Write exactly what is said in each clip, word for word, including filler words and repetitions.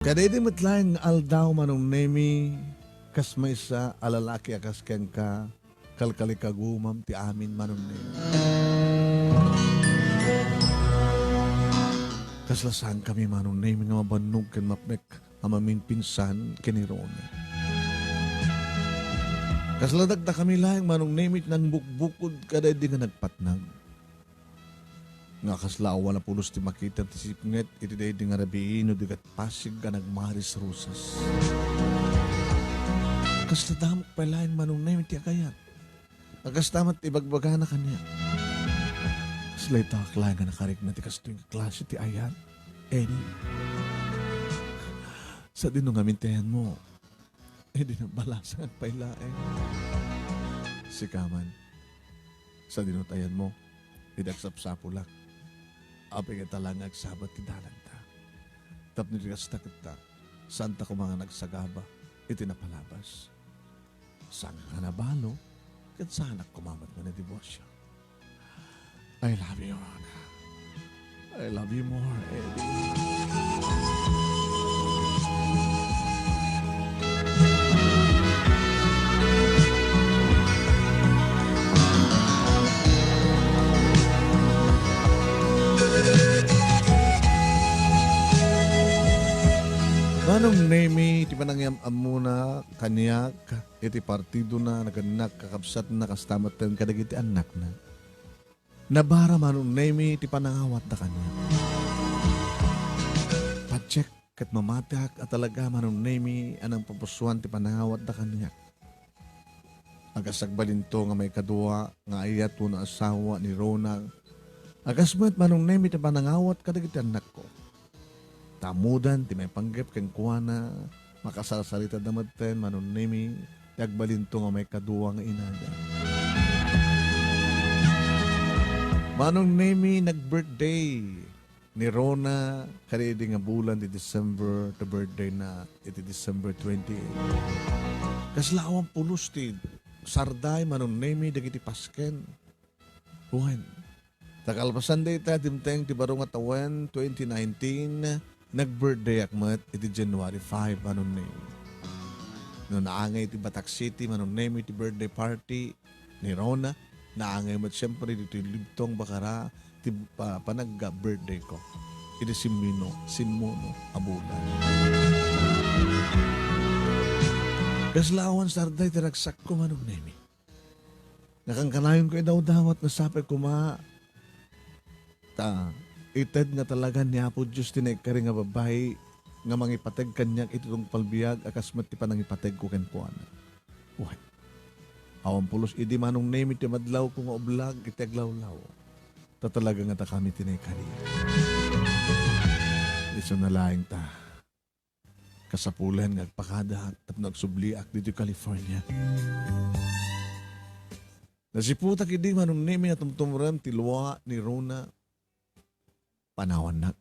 Kadaydi met laeng nga aldaw, Manong Nemi, kas maysa a lalaki a kas kenka, kalkalikagumam ti amin, Manong Nemi. Kasla saankami, Manong Nemi, nga mabannog ken mapnek a maminpinsan ken ni Rona. Kasla dakdakami laeng, Manong Nemi, ti nangbukbukod kadaydi nga nagpatnag. Nga kasla awan a pulos ti makita ti sipnget iti daydi nga rabii no di ket pasig a nagmaris-rusas. Kasla damok pay laeng, Manong Nemi, ti agayat. A kasta met ti ibagbagana kaniak. Kasla itaak laeng a nakarikna ti kastoy nga klase ti ayat, Eddie. Sadino ngamin ti ayanmo, idi nabalasangak pay laeng. Sika man, sadino ti ayanmo, idi agsapsapulak. Apay nga ita laeng nga agsabat ti dalagta. Tapno di kasta ket ta, saanta koma nga nagsagaba iti napalabas. Saan nga nabalo, ket saanak koma met nga nadiborsio. I love you, Rona. I love you more, Eddie. Manong Nemi, ti panangiyam-ammona kaniak iti partidona, nagannak, kakabsatna, kasta met kadagiti annakna. Nabara, Manong Nemi, ti panangawatda kaniak. Patiek ket mamatiak a talaga, Manong Nemi, a nangpapusuan ti panangawatda kaniak. A kas agbalinto nga maikadua nga ayat wenno asawa ni Rona, a kas met, Manong Nemi, ti panangawat kadagiti annakko. Ta ammodan ti maipanggep kenkuana, makasarsaritada metten, Manong Nemi, ti agbalinto nga maikadua nga inada. Manong Nemi, nag-birthday ni Rona kadaydi nga bulan ti December, ti birthday na iti December twenty-eight. Kasla awan pulos ti sarday, Manong Nemi, dagiti pasken. Wen, ta kalpasan dayta, dimteng ti baro nga tawen, twenty nineteen, nag-birthdayak met iti January five, Manong Nemi. No naangay iti Batac City, Manong Nemi, ti birthday party ni Rona, naangay met siempre ditoy Libtong, Bacara, ti pa-, panagga-birthday ko. Iti simmino, simmuno a bulan. Kasla awan sarday ti ragsakko, Manong Nemi. Nakankanayonko idawdawat, nasapay koma ta ited nga talaga ni Apo Dios ti naikari nga babai nga mangipateg kaniak iti tungpal biag a kas met ti panangipategko kenkuana. Wen, awan pulos idi, Manong Nemi, ti madlawko nga ublag iti aglawlaw. Ta talaga nga dakami ti naikari. Isu na laeng ta. Kasapulan nga agpakadaak tapno agsubliak ditoy California. Nasiputak idi, Manong Nemi, a tumtumrem ti lua ni Rona. Panawannak.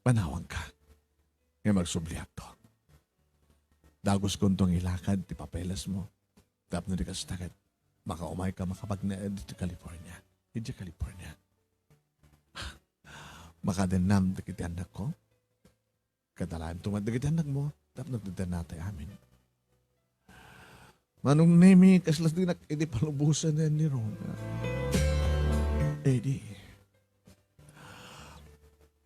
Panawanka. Ngem agsubliakto. Daguskonto nga ilakad ti papelesmo. Tapno di kasta ket, makaumayka makapagnaed iti California. Idiay California. Makadennam dagiti annakko. Kadalaem tumat dagiti annakmo, tapno agdadannatay amin. Manong Nemi, kasla dinak idi palubosan ni Rona. Eddie,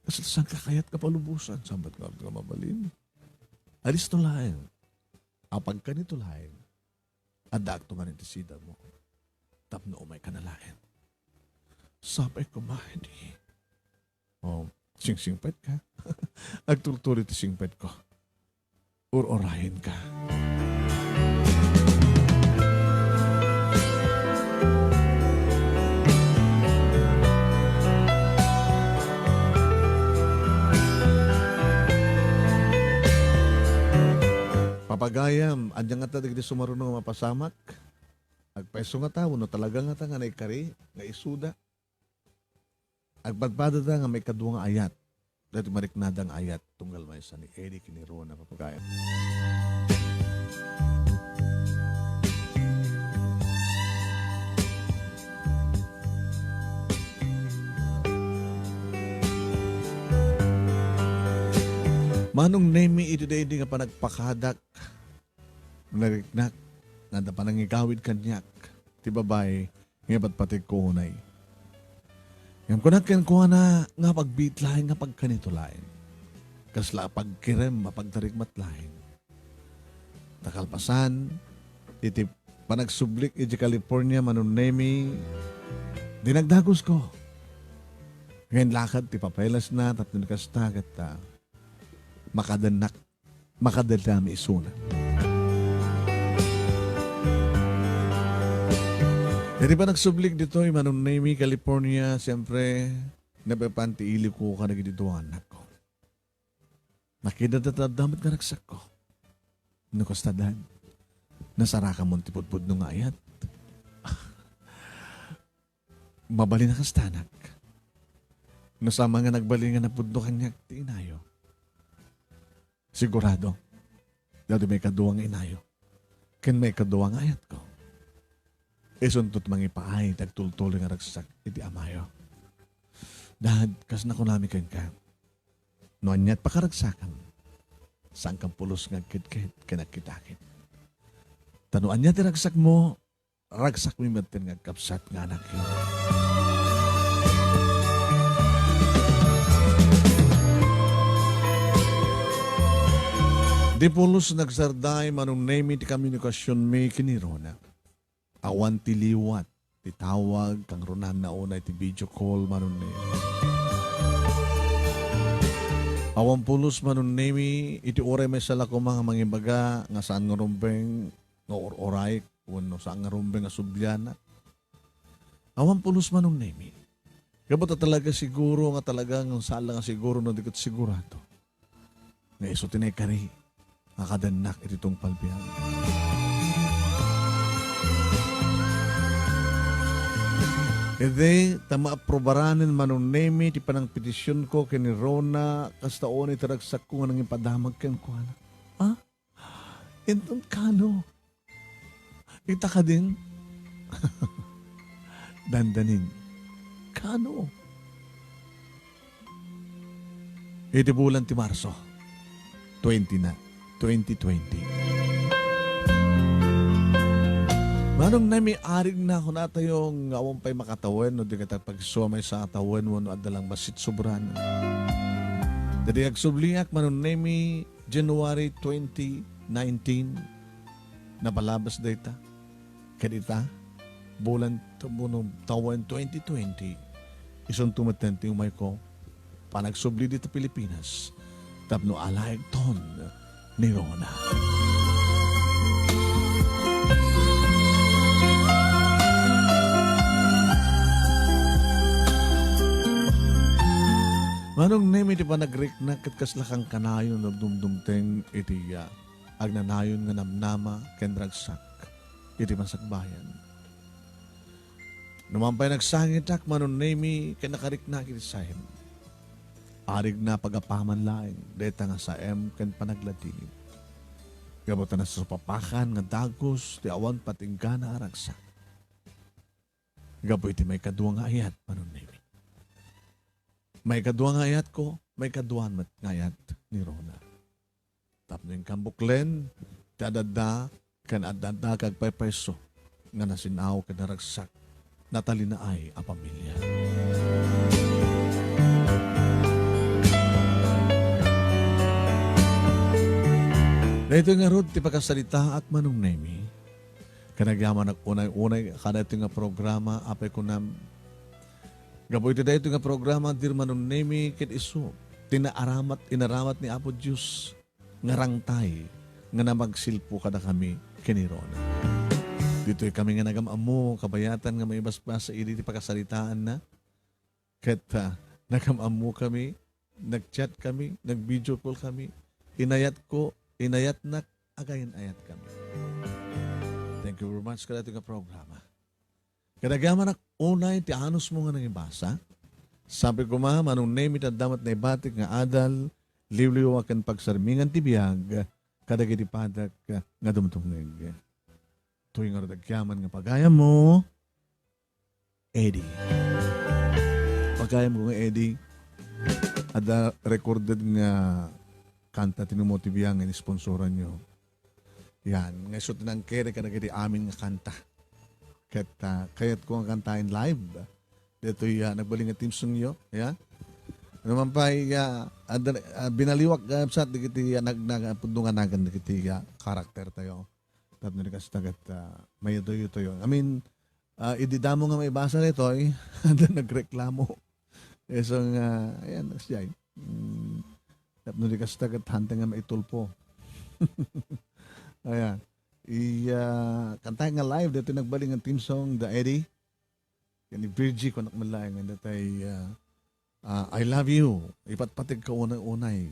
kasla saan ka kayat nga palubosan? Sambat nga, nga mabalin. Adisto laeng. Apagka nito laeng. Addaakto man iti sidamo. Tapno umayka na laeng. Sapay koma, Eddie. O, singsingpetka. Agturturi ti singpetko. Ur-urayenka. Papagayam, ania ngata dagiti sumaruno nga mapasamak? Agpayso ngata wenno talaga ngata nga naikari nga isuda? Agpadpadada nga maikadua nga ayat. Daytoy mariknada nga ayat tunggal maysa ni Eddie ken ni Rona, papagayam. Manong Nemi, iti daydi nga panagpakadak, nariknak, nga adda panangigawid kaniak, ti babai, nga ipatpategko unay. Ngem kunak kenkuana nga pagbiit laeng nga pagkanito laeng. Kasla a pagkirem a pagtarigmat laeng. Ta kalpasan, iti panagsublik iti California, Manong Nemi, dinagdagosko. Ngem lakad ti papeles na, tapno kasta, ket, ah, makadennak, makadedami isuna. Iti panagsublik ditoy, Manong Nemi, California, siyempre, napapan ti iliko kadagiti duanakko. Nakidadadadda met nga ragsakko. No kasta, Dad, nasarakamon ti pudpudno nga ayat. Mabalin a kastanak. No saan man nga nagbalin nga napudno kaniak ti inayo, sigurado, daytoy maikadua nga inayo ken maikadua nga ayatko. Isunto ti mangipaay ti agtultuloy nga ragsak iti amayo. Dad, kas nakunami kenka, no ania ti pakaragsakam, saankam pulos nga agkitket ken agkitakit. Ta no ania ti ragsakmo, ragsakmi metten nga agkabsat nga anakyo. Di pulos nagsarday, Manong Nemi, ti komunikasionmi ken ni Rona. Awan ti liwat ti tawag, kangrunaanna unay ti video call, Manong Nemi. Awan pulos, Manong Nemi, iti uray maysa la koma nga mangibaga nga saan nga rumbeng nga ur-urayek wenno saan nga rumbeng nga sublianak. Awan pulos, Manong Nemi. Gapu ta talaga siguro nga talaga nga saan la nga siguro no di ket sigurado nga isu ti naikari nga kadennak iti tungpal biag. Iti ta maaprobaranen, Manong Nemi, ti panangpetisionko ken ni Rona, kasta unay ti ragsakko nga nangipadamag kenkuana. Ah? Inton kano? Ita kadin? Dandanin. Kano? Iti bulan ti Marso, twenty na, twenty twenty. Manong Nemi, arig na kunatayo nga awan pay makatawen no di ket agpagsua maysa a tawen wenno adda lang bassit sobrana. Daydi agsubliak, Manong Nemi, January twenty nineteen, napalabas dayta. Ket ita, bulan, buno, tawen twenty twenty, isunto metten ti umayko, panagsubli dita Pilipinas, tapno alaekton ni Rona. Manong Nemi, ti panagriknak ket kasla kankanayon no dumdumteng iti, ah, agnanayon nga namnama ken ragsak iti masakbayan. Numan pay nagsangitak, Manong Nemi, ken nakariknak iti saem, arigna pagapaman laeng dayta nga saem ken panagladingit. Gapu ta nasupapakan nga dagus ti awan patinggana a ragsak. Gapu iti maikadua nga ayat, Manong Nemi. Maikadua nga ayatko, maikaduan met nga ayat ni Rona. Tapno inkam buklen ti adda ken adda nga agpaypayso nga nasin-aw ken naragsak, natalinaay a pamilia. Daytoy ngarud ti pakasaritaak, Manong Nemi. Ken agyamanak unay-unay kadaytoy nga programa, apay kunam, gapu iti daytoy nga programa, dear Manong Nemi, ket isu ti naaramat, inaramat ni Apo Dios nga rangtay nga namagsilpo kadakami ken ni Rona. Ditoy kami nga nagam-ammo, kabayatan nga maibasbasa idi ti pakasaritaanna. Ket, ah, nagam-ammo kami, nag-chat kami, nag-video call kami. Inayatko, inayatnak, agayan-ayat kami. Thank you very much kadaytoy nga programa. Ket agyamanak unay ti anusmo nga nangibasa. Sapay koma, Manong Nemi, ta adda met naibatik nga adal, liwliwa ken pagsarmingan ti biag kadagiti padek nga dumdumngeg. Toy ngarud agyaman nga pagayammo, Eddie. Pagayamko nga Eddie, adda recorded nga kanta ti Nemo ti Biag nga inisponsoranyo. Yan, nga isu ti nangkere kadagiti amin nga kanta. Ket, ah, kayatko nga kantaen live. Ditoy, ah, nagbalin nga theme songyo, ya. Ano man pay, ah, adda-, ah, binaliwak, ah, sa dagiti, ah, nag-, nag-, pudno nga nagan dagiti, ah, karakter tayo. Tapno di kasta ket, ah, mayutoy-yutoy. I mean, ah, idi damo nga maibasa ditoy, adda nagreklamo. Isu nga, ayan, kasdiay. Mm, tapno di kasta ket hanteng nga maitulpo. Ayan. Iya, kantaen nga live ditoy nagbalin nga theme song, The Eddie. Ken ni Virgie, kunak man laeng, nga datay, ah, ah, "I love you. Ipatpategko unay-unay.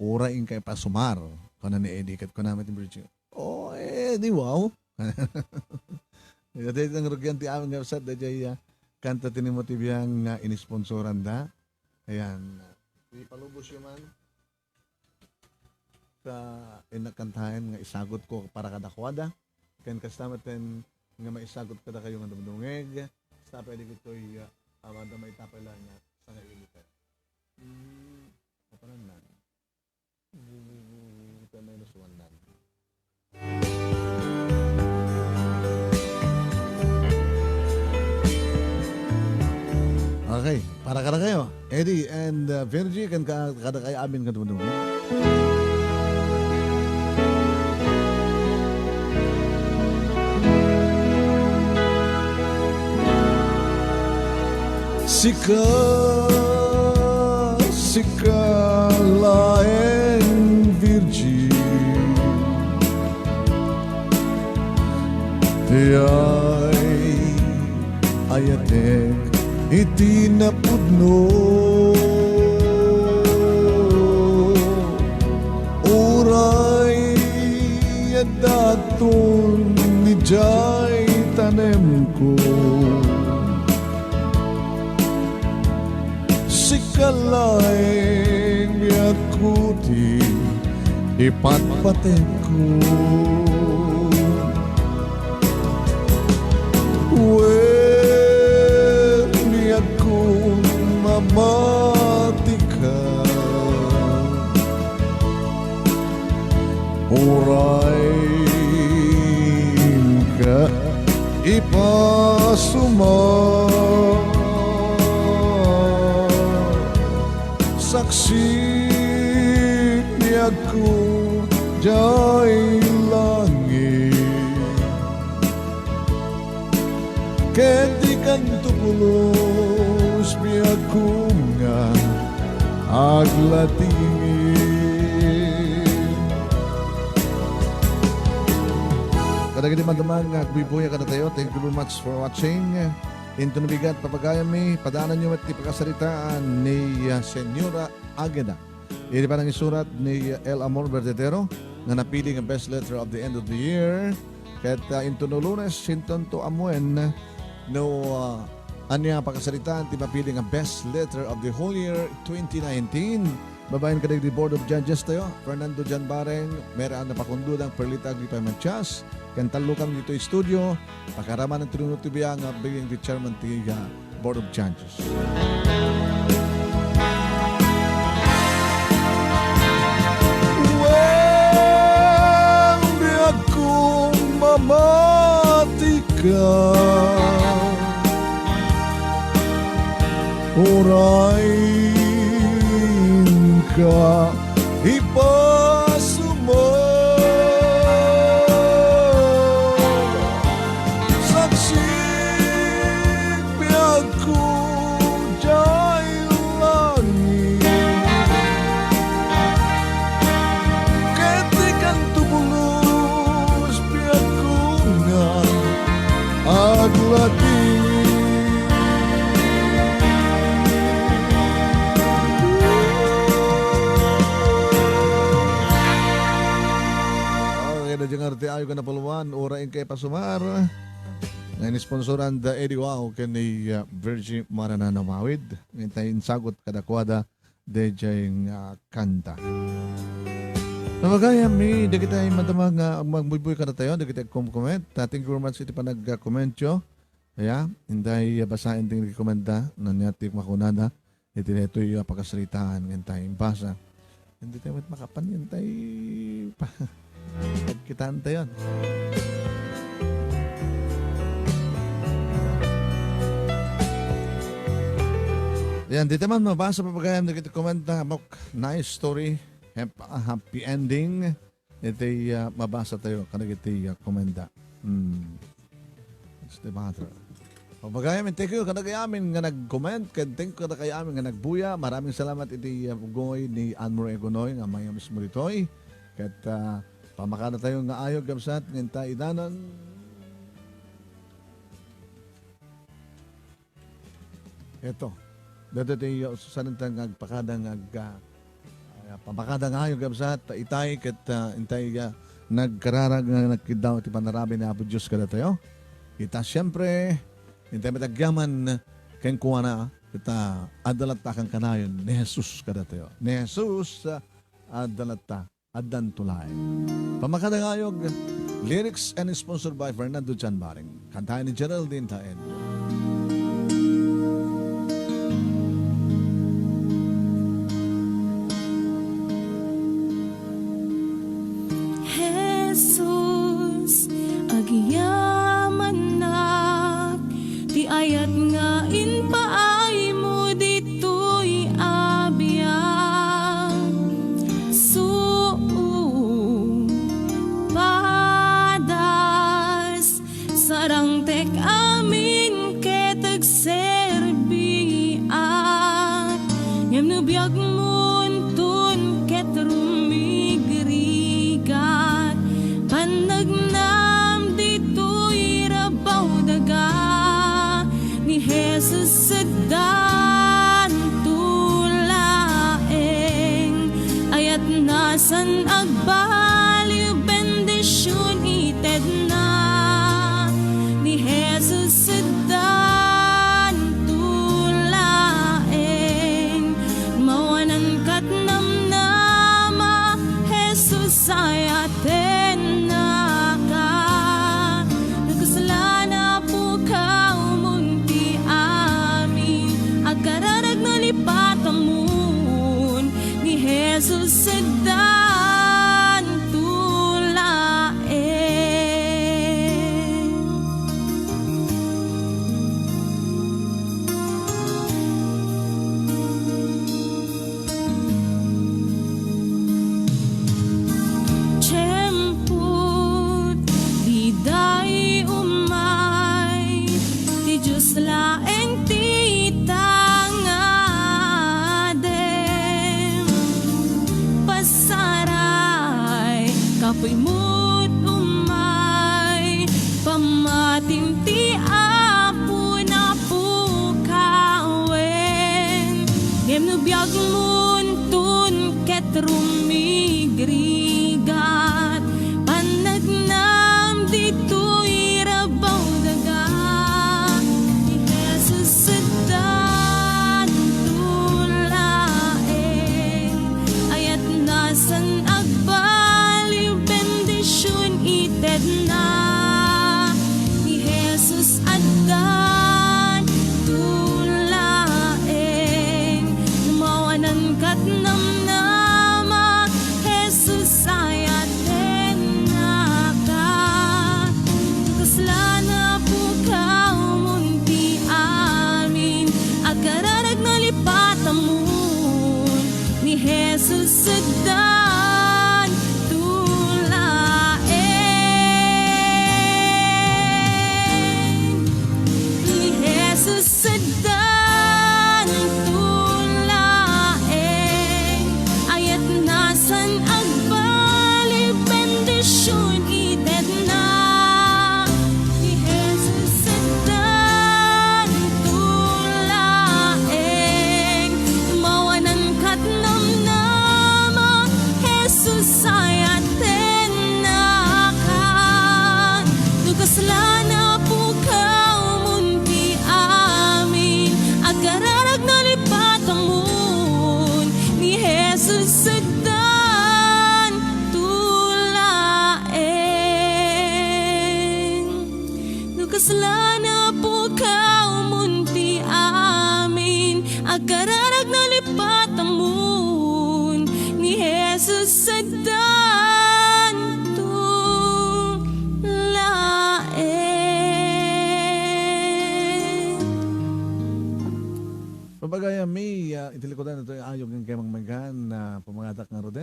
Uray inka ipasumar," kuna ni Eddie, ket kuna met ni Virgie, "Oh, Eddie, wow." Daytoy nangrugian ti amin nga website, daytoy, ah, kanta ti Nemo ti Biag nga inisponsoranda. Ayan. Ipalubos yu man. Ta innak kantaen nga isagutko para kadakuada, ken kasta met nga maisagut kadakayo nga dumdumngeg, kasta pay dagitoy, ah, awan da maitapay laeng nga sangaili tayo. Mm, kapanan na. Mm, ten minus one na. Okay, para kadakayo, Eddie and, uh, Virgie, ken ka-, kadakayo amin nga dumdumngeg. Sika, sika laeng, Virgie, ti ay-ayatek iti napudno. Uray adda ton idiay tanemko. Sika laeng biagko ti ipatpategko. Wen, biagko, mamatika. Uray inka ipasuma. Saksik biagko diay langit. Ket dikanto pulos biagko nga aglatingi. Kadagiti madamag nga agbuybuya kadatayo, thank you very much for watching. Inton bigat, papagayammi, padaananyo met ti pakasaritaan ni, ah, Señora Agueda. Iti panangisurat ni L. Amor Verdadero nga napili nga Best Letter of the End of the Year. Ket, ah, inton no Lunes, intonto amuen no, ah, ania pakasaritaan ti mapili nga Best Letter of the Whole Year twenty nineteen. Babaen kadagiti Board of Judges tayo, Fernando Jan Bareng, Mary Ann Napakundudang, Perlita Agripay Matias, ken tallo kami ditoy studio, pakaaraman ti Nemo ti Biag nga agbibin ti chairman ti, ah, Board of Judges. Wen, biagko, mamatika. Uray inka ipasuma. Saksik biagko diay langit. Ket dikanto pulos biagko nga aglatingi. Okay, na diyan nga ti ayo ka napaluan, uray inka ipasumar. Nga inisponsoran da Eddie Wow ken ni, uh, Virgie Maranana Mawid. Nga intay insagot kadakuada dayjay nga kanta. Pagayammi, dagiti madama nga agbuybuy kadatayo, dagiti agkomkoment. Ah, thank you very much iti panagkommentyo. Aya, intay basaen ti komenta, no ania ti makunada, iti daytoy a pakasaritaan, nga intay imbasa. Hindi tayo met makapanintay pa. Pagkitaan tayo. Yan, di tayo man mabasa, papagayam, dagiti komenta, mok, nice story, hap-, happy ending. Iti, ah, mabasa tayo, kadagiti, ah, komenta. Hmm. What's the matter? Papagayam, thank you kadagiti amin nga nag-comment, ken thank you kadagiti amin nga nagbuya. Maraming salamat iti, ah, bugoy ni Anne Marie Agonoy nga maya mismo ditoy. Ket, ah, pamakada tayo nga ayo, gabsat, nga inta idanon. Eto, daytoy ti, uh, ususan ta nga agpakada nga ag-, ah, ah, pamakada nga ayo, gabsat, ta itay ket, ah, intay, ah, nagkararag nga nagkiddaw ti panarabi ni Apo Dios kadatayo. Ita, siempre, intay met agyaman kenkuana, ita, adda latta a kankanayon ni Jesus kadatayo. Ni Jesus, ah, adda latta. Addanto laeng. Pamakada nga ayog, lyrics and sponsored by Fernando John Baring. Kantaen ni Geraldine Taed. Jesus, agyamannak, ti ayat nga impaaymo ditoy a biag. Suot, padas, sarangtek amin ket agserbiak. Ngem no biagmonton ket rumigrigat, pannagnam ditoy rabaw daga, ni Jesus addanto laeng. Ayatna san agbaliw, bendision itedna, ni Jesus addanto laeng. Mawanan kat namnama, Jesus, ayatennaka. No kasla napukawmon ti amin, agkararag no lipatamon, ni Jesus addanto laeng. Tiempo dida umay, ti Dios laeng ti tangadem. Pasaray, kapuy met umay, pammatim ti Apo napukawen. Ngem no biagmonton ket rumigrigat, pannagnam ditoy rabaw daga, ni Jesus addanto laeng. Ayatna san agbaliw, bendision itedna, ni Jesus addanto laeng. Mawanan kat namnama, Jesus,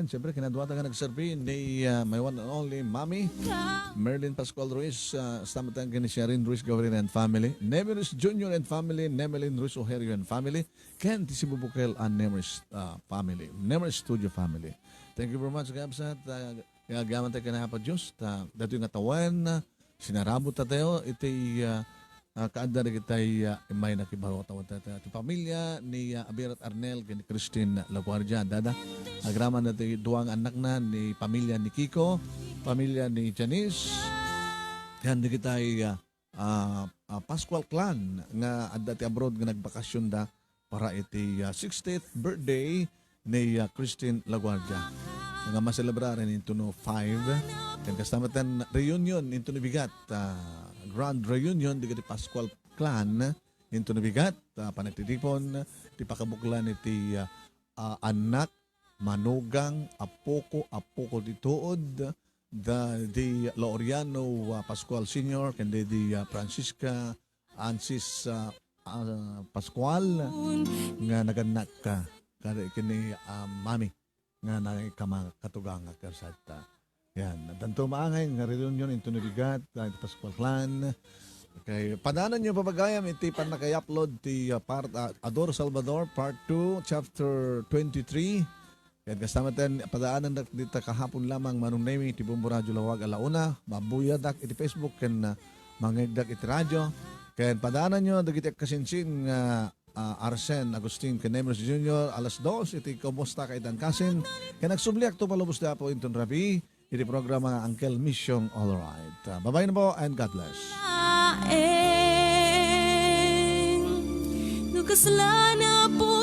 Siyempre, kinaduata nga nagserbi ni, ah, my one and only Mami Merlin Pascual Ruiz, ah, kasta met ken ni Sharon Ruiz Gaviria and family, Nemeris Junior and family, Nemelin Ruiz Ojerio and family, ken ti sibubukel a Nemeris, ah, family, Nemeris Studio family. Thank you very much, kabsat. Ah, nga agyamanak ken ni Apo Dios, ta datoy nga tawen, ah, sinarabot tayo iti, ah, ah, kaadda dagiti, ah, immay nakibaro tawen tayo. Ti pamilya ni, ah, Abirat Arnel ken ni Christine Laguardia, dada. Agraman dagiti dua nga annakna, ni pamilya ni Kiko, pamilya ni Janice, ken dagiti, ah, ah, ah, Pascual clan nga adda ti abroad nga nagbakasionda para iti, ah, sixtieth birthday ni, ah, Christine Laguardia nga maselebraren intono five. Ken kasta met ti reunion intono bigat, ah, grand reunion dagiti Pascual clan intono bigat, ah, panagtitipon ti pakabuklan iti, ah, ah, annak, manugang, apoko, apoko ti tuod, da, di Laureano, ah, Pascual Senior, ken di, di, ah, Francisca Ansis, ah, ah, Pascual, nga nagannak ka, kadi ken ni, ah, Mami, nga nakamakatugangak, kabsat. Yan. Addanto maangay nga reunion intono bigat, ah, iti Pascual clan. Okay, padaananyo, pagayam, iti pannakay-upload ti, ah, part, ah, Ador Salvador, part two, chapter twenty-three. Ket kasta met, padaanandak dita kahapon lamang, Manong Nemi, iti Bombo Radio Laoag a la una. Mabuyadak iti Facebook ken, ah, mangngegdak iti radio. Ken padaananyo dagiti agkasinsin nga, ah, Arsen Agustin ken Nemeris Junior, alas dos iti Kumusta Kaitan Kasin. Ken agsubliakto palubos ti Apo inton rabii iti programa nga Uncle Mission All Right. Ah, bye-bye na po and God bless. Laeng, no kasla na po